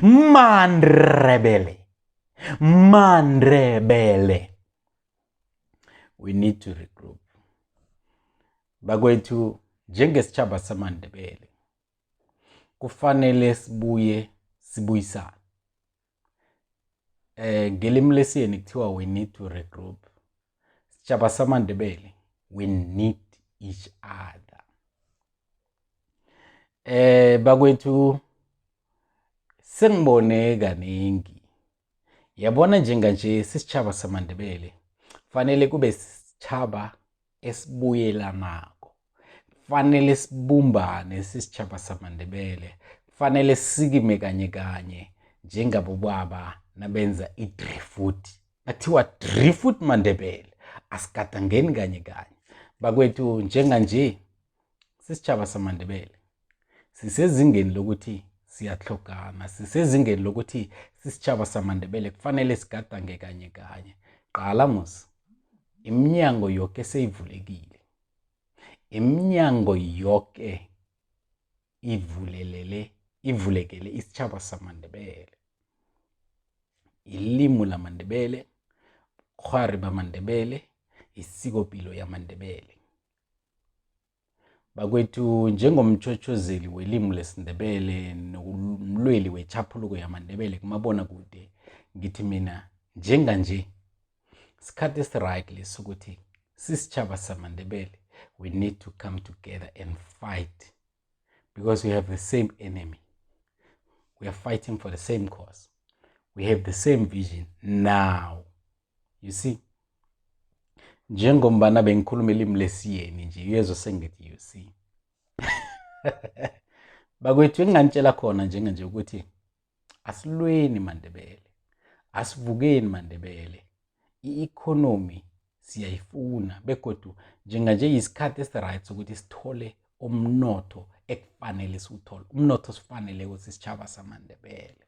Mandrebele, Mandrebele. We need to regroup. Bakwethu, njengesitjhaba samaNdebele kufanele sibuye sibuyisane. Ngelimi lesiyeni kuthiwa we need to regroup. Sitjhaba samaNdebele, we need each other. Bakwethu, sengibone kaningi. Yabona, njenganje sisitjhaba samaNdebele fanele kube sitjhaba esibuyelanako. Fanele sibumbane sisitjhaba samaNdebele. Fanele sikime kanye kanye njengabobaba nabenza i-driftwood. Nathiwa driftwood maNdebele, asigadangeni kanye kanye. Bakwethu, njenganje sisitjhaba samaNdebele sisezingeni lokuthi siyahlogana, sisezingeni lokuthi sisitjhaba samaNdebele kufanele sigadange kanye kanye. Qala musi, iminyango yoke seyivulekile, iminyango yoke ivulelele, ivulekele isitjhaba samaNdebele. Ilimu lamaNdebele, ubukghwari bamaNdebele, isikopilo yamaNdebele. Bakwethu, njengomtjhotjhozeli welimi lesiNdebele nomlweli wetjhaphuluko yamaNdebele kumabonakude, ngithi mina njenganje sikhathi esi-right lesi ukuthi sisitjhaba samaNdebele we need to come together and fight because we have the same enemy. We are fighting for the same cause. We have the same vision now. You see, njengombana bengikhuluma ilimi lesiyeni nje, uyezwa sengithi you see. Bakwethu, enginganitshela khona njenganje ukuthi asilweni maNdebele, asivukeni maNdebele. I-economy siyayifuna, begodu njenganje yisikhathi esi-right sokuthi sithole umnotho ekufanele siwuthole, umnotho sifaneleko sisitjhaba samaNdebele.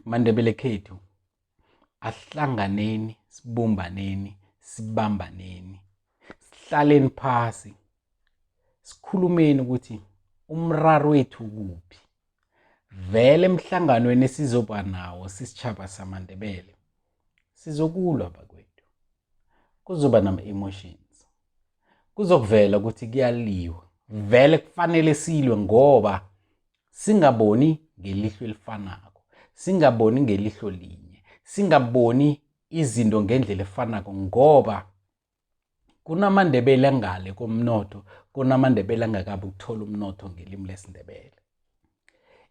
MaNdebele khethu, asihlanganeni, sibumbaneni, sibambaneni, sihlaleni phasi, sikhulumeni ukuthi umraro wethu kuphi. Vele emhlanganweni esizoba nawo sisitjhaba samaNdebele sizokulwa bakwethu, kuzoba nama-emotions, kuzokuvela ukuthi kuyaliwa. Vele kufanele silwe ngoba singaboni ngelihlo elifanako, singaboni ngelihlo linye, singaboni izinto ngendlela efanako, ngoba kunamaNdebele angale komnotho, kunamaNdebele angakabi ukuthola umnotho ngelimi lesiNdebele.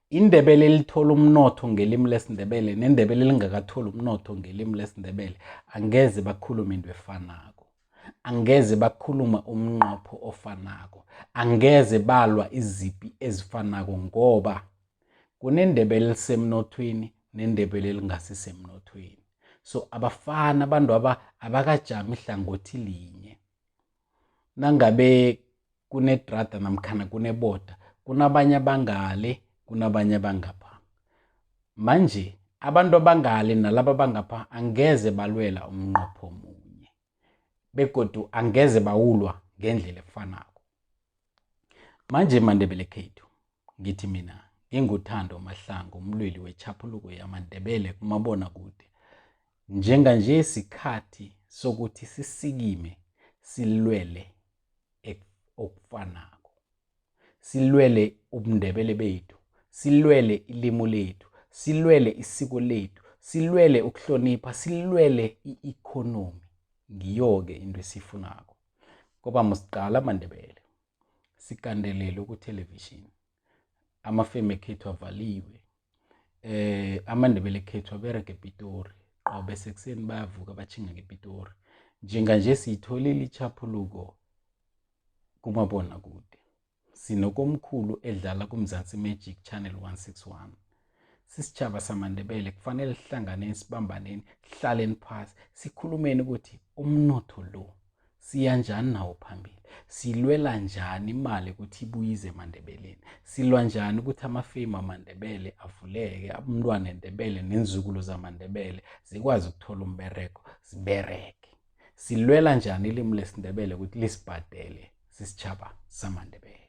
INdebele elithola umnotho ngelimi lesiNdebele neNdebele elingakatholi umnotho ngelimi lesiNdebele angeze bakhulume into efanako, angeze bakhuluma umnqopho ofanako, angeze balwa izipi ezifanako, ngoba kuneNdebele elisemnothweni neNdebele elingasisemnothweni. So abafana abantu aba abakajami hlangothi linye. Nangabe kunedrada namkhana kuneboda, kunabanye abangale, kunabanye abangapha. Manje abantu abangale nalaba abangapha angeze balwela umnqopho munye, begodu angeze bawulwa ngendlela efanako. Manje maNdebele khethu, ngithi mina nginguThando Mahlangu, umlweli wetjhaphuluko yamaNdebele kumabonakude. Njenganje sikhathi sokuthi sisikime silwele okufanako, silwele ubuNdebele bethu, silwele ilimu lethu, silwele isiko lethu, silwele ukuhlonipha, silwele i-economy. Ngiyo-ke into esiyifunako, ngoba musiqala amaNdebele sigandelelwe ku-television, amafemu ekhethu avaliwe, amaNdebele ekhethu aberega ePitori, qobe sekuseni bayavuka batjhinga ngePitori. Njenganje siyitholile itjhaphuluko kumabonakude, sinokomkhulu edlala kuMzansi Magic Channel 161. Sisitjhaba samaNdebele kufanele sihlanganeni, sibambaneni, sihlaleni phasi, sikhulumeni ukuthi umnotho lo siya njani nawo phambili, silwela njani imali ukuthi ibuyize emaNdebeleni, silwa njani ukuthi amafemu amaNdebele avuleke, umntwana eNdebele nenzukulu zamaNdebele zikwazi ukuthola umberego ziberege, silwela njani ilimi lesiNdebele ukuthi lisibhadele sisitjhaba samaNdebele.